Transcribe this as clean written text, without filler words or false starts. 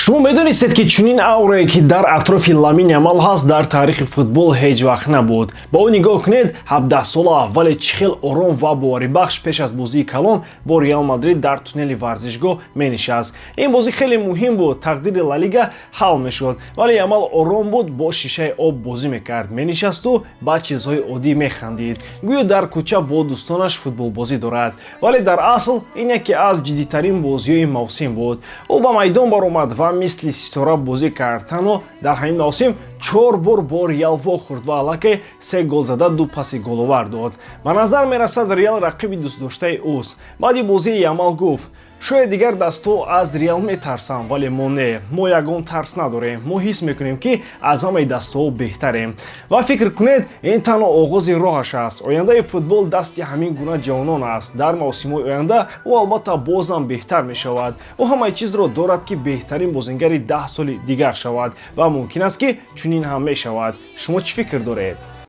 Шумо медонистед, ки чунин аурае, ки дар атрофи Ламин Ямал ҳаст, дар таърихи футбол ҳеҷ вақт набуд? Ба ӯ нигоҳ кунед: 17-сола, вале чӣ хел ором ва боварибахш пеш аз бозии калон бо Реал Мадрид дар туннели варзишгоҳ менишаст. Ин бозӣ хеле муҳим буд, тақдири Ла Лига ҳал мешуд, вале Ямал ором буд, бо шишаи об бозӣ мекард, менишасту ба чизҳои оддӣ механдид, гӯё дар кӯча бо дӯстонаш футболбозӣ дорад. Вале дар асл ин яке аз ҷиддитарин бозиҳои мавсим буд. Ӯ ба майдон баромад ва мисли ситора бозӣ кард. Танҳо дар ҳамин мавсим чор бор бо Реал вохӯрд ва аллакай се гол зада, ду паси головар дод. Ба назар мерасад, Реал рақиби дӯстдоштаи ӯст. Баъди бозии Ямал гуфт: «Шояд дигар дастҳо аз Реал метарсанд, вале мо не, мо ягон тарс надорем. Мо ҳис мекунем, ки аз ҳамаи дастҳо беҳтарем». Ва фикр кунед, ин танҳо оғози роҳаш аст. Ояндаи футбол дасти ҳамин гуна ҷавонон аст. Дар мавсимҳои оянда ӯ албатта бозам беҳтар мешавад. Ӯ ҳамаи чизро дорад, ки беҳтарин бозингари 10 соли дигар шавад, ва мумкин аст, ки чунин ҳам мешавад. Шумо чӣ фикр доред?